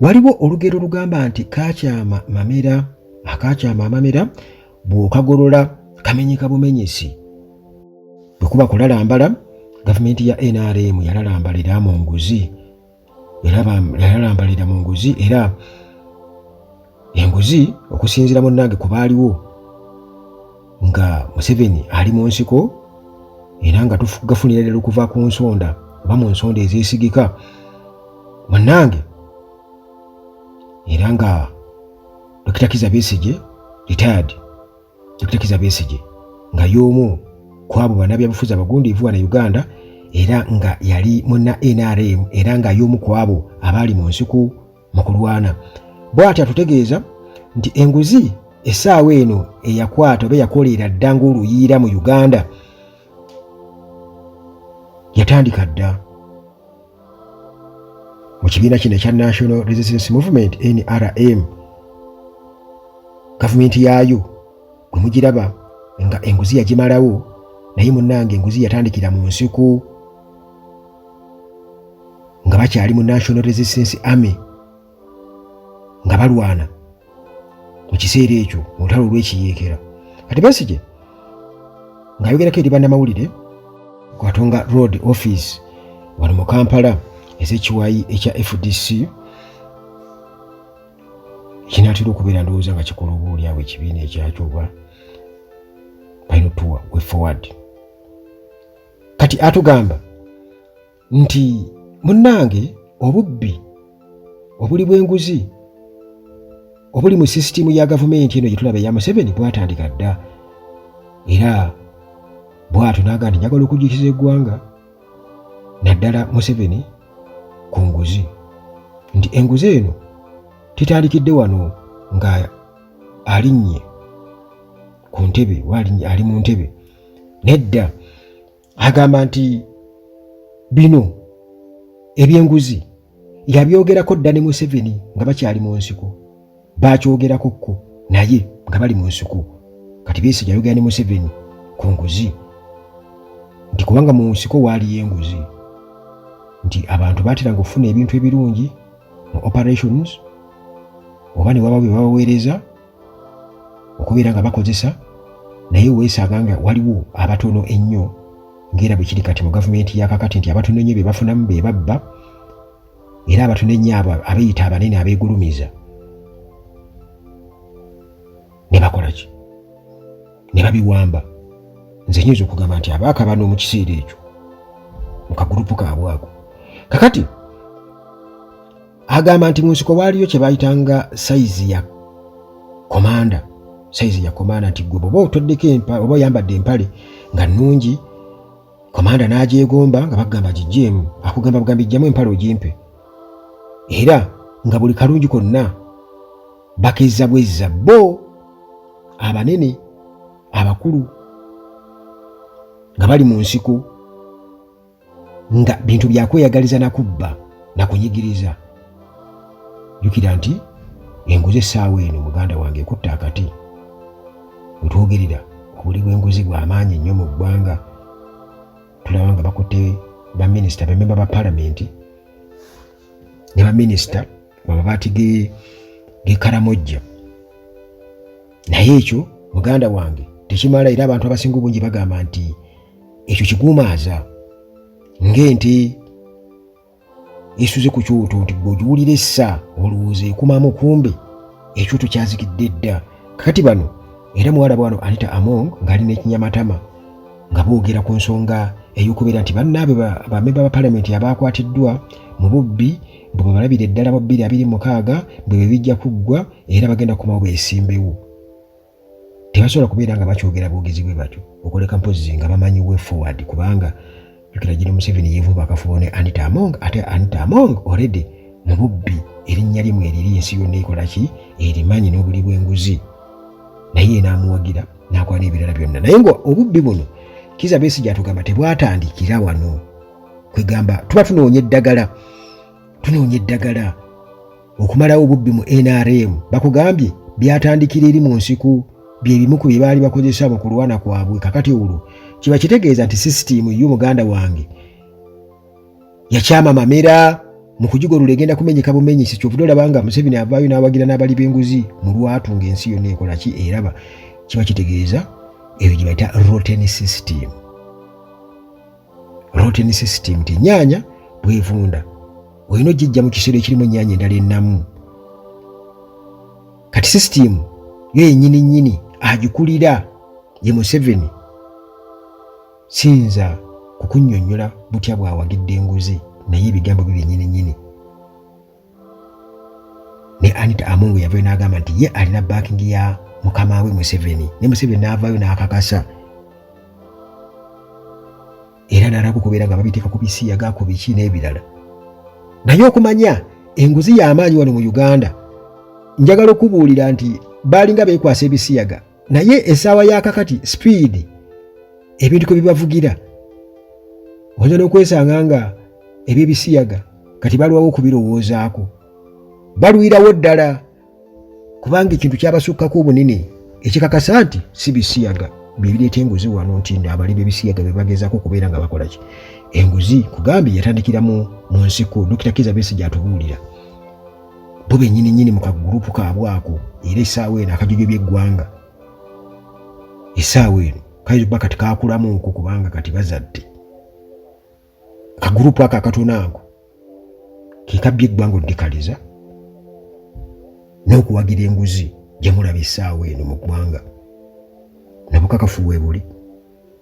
Waliwo olugero olugamba nti kakyama mamera, akakyama amamera bw'okagolola kamenyeka bumenyesi. Bwe kuba kulalambala, gavumenti ya NRM yalalambalira mu nguzi, yalalambalira mu nguzi era enguzi okusinziira munnange ku baaliwo nga Museveni ali mu nsiko era nga tugafunira ddala okuva ku nsonda oba mu nsonda ezeesigika munnange era nga Dokita Kizza Besigye retired Dokita Kizza Besigye nga y'omu ku abo bannabyabufuzi abagundiivu wano e Uganda era nga yali munna NRM era nga y'omu ku abo abaali mu nsiko mu kulwana bw'atyo atutegeeza nti enguzi essaawa eno eyakwata oba eyakoleera dda ng'oluyiira mu Uganda yatandika dda mu kibiina kino ekya National Resistance Movement NRM gavumenti yaayo gwe mugiraba nga enguzi yagimalawo naye munnange enguzi yatandikira mu nsiko nga bakyali mu National Resistance Army nga balwana mu kiseera ekyo mu lutalo olw'ekiyeekera. Kati Besigye ng'ayogerako eri bannamawulire ku Katonga Road Office wano mu Kampala ez'ekiwayi ekya FDC kinaatera okubeera ndowooza nga kikola oba oli awo ekibiina ekyakyo oba balina otuwa way forward. Kati atugamba nti munnange obubbi obuli bw'enguzi obuli mu sisitiimu ya gavumenti eno gye tulaba eya Museveni bwatandika dda era bw'atyo n'agamba nti njagala okujjukiza eggwanga naddala Museveni ku nguzi nti enguzi eno tetandikidde wano nga alinnye ku ntebe ali mu ntebe nedda. Agamba nti bino ebyenguzi yabyogerako dda ne Museveni nga bakyali mu nsiko, bakyogerako kko naye nga bali mu nsiko. Kati Besigye ayogera ne Museveni ku nguzi nti kubanga mu nsiko waaliyo enguzi, nti abantu baateranga okufuna ebintu ebirungi mu operations oba ne waba bye babaweereza okubeera nga bakozesa, naye weesanga nga waliwo abatono ennyo ng'era bwe kiri kati mu gavumenti ya kakati nti abatono ennyo be bafunamu be babba, era abatono ennyo abo abeeyita abanene abeegulumiza ne bakola ki ne babiwamba. Nze nyinza okugamba nti abaakabano mu kiseera ekyo mu kagurupu kaabwe ako. Kakati agamba nti mu nsiko waaliyo kye bayitanga sayizi ya komanda, sayizi ya komanda nti gwe bwoba otoddeko oba oyambadde empale nga nnungi komanda n'agyegomba nga bagamba giggyemu, akugamba bugambi ggyamu empale ogimpe, era nga buli kalungi konna bakezza bwezza bo abanene abakulu nga bali mu nsiko nga bintu byakweyagaliza na kubba na kunyigiriza. Jjukira nti enguzi essaawa eno muganda wange ekutta akati. Wetwogerera obuli bw'enguzi bwa maanyi nnyo mu ggwanga. Tulaba nga bakutte baminisita, bamemba ba palamenti ne baminisita bamabaati ge Karamojja. Naye ekyo muganda wange tekimala, era abantu abasinga obungi bagamba nti ekyo kiguumaaza ng'ente esuze ku kyoto nti gwe ogiwulira essa olowooza ekumamu, kumbe ekyoto kyazikidde dda. Kakati bano era muwala bwano Anita Among ng'ali n'ekinyamatama nga boogera ku nsonga ey'okubeera nti bannaabwe bamemba ba palamenti abaakwatiddwa mu bubbi mbu babalabire ddala mu 2026 bwe bwe bijja kuggwa era bagenda kukomawo beesimbewo. Tebasobola kubeera nga bakyogera bwogezi bwe batyo okuleka mpozzi nga bamanyi way forward, kubanga jjukira Gen Museveni yeevumba akafubo ne Anita Among, ate Anita Among already mu bubbi erinnya limwe eriri ensi yonna ekola ki erimanyi n'obuli bw'enguzi, naye n'amuwagira n'akola n'ebirala byonna. Naye nga obubbi buno Kizza Besigye atugamba tebwatandikira wano, kwegamba tuba tunoonya eddagala, tunoonya eddagala okumalawo obubbi mu NRM. Bakugambye byatandikira eri mu nsiko, bye bimu ku bye baali bakozesa mu kulwana kwabwe. Kakati olwo kiba kitegeeza nti sisitiimu yo muganda wange yakyama mamera. Mu kugigolola egenda kumenyeka bumenyesi. Kyovudde olaba nga Museveni avaayo n'awagira n'abali b'enguzi mu lwatu ng'ensi yonna ekola ki, eraba. Kiba kitegeeza eyo gye bayita rotten system. Rotten system ti ennyaanya bwevunda olina ogijja mu kisero ekirimu ennyaanya endala ennamu. Kati sisitiimu yo yennyini nnyini agikulira ye Museveni. Siyinza kukunnyonnyola butya bw'awagidde enguzi, naye ebigambo bye byennyini nnyini. Ne Anita Among yavayo n'agamba nti ye alina backing ya mukama we Museveni, ne Museveni n'avaayo n'akakasa era n'alaga okubeera nga babiteeka ku bisiyaga, ku biki n'ebirala. Naye okumanya enguzi y'amaanyi wano mu Uganda, njagala okubuulira nti baalinga beekwasa ebisiyaga, naye essaawa ya kakati sipiidi ebintu kwe bibavugira, oyinza n'okwesanga nga eby'ebisiyaga kati balwawo okubirowoozaako, balwirawo ddala, kubanga ekintu kyabasukkako obunene ekikakasa nti si bisiyaga bye bireeta enguzi wano, nti nno abali b'ebisiyaga be bagezaako okubeera nga bakola ki enguzi. Kugambye yatandikira mu nsiko. Dokita Kiza Besigye atubuulira bo bennyini nnyini mu kagurupu kaabwe ako, era essaawa eno akajojo by'eggwanga essaawa eno kayinza okuba kati kakulamuuko, kubanga kati bazadde akagurupu ako akatono ako ke kabbye eggwanga oddikaliza n'okuwagira enguzi gye mulaba essaawa eno mu ggwanga. Nabukakafu weebuli.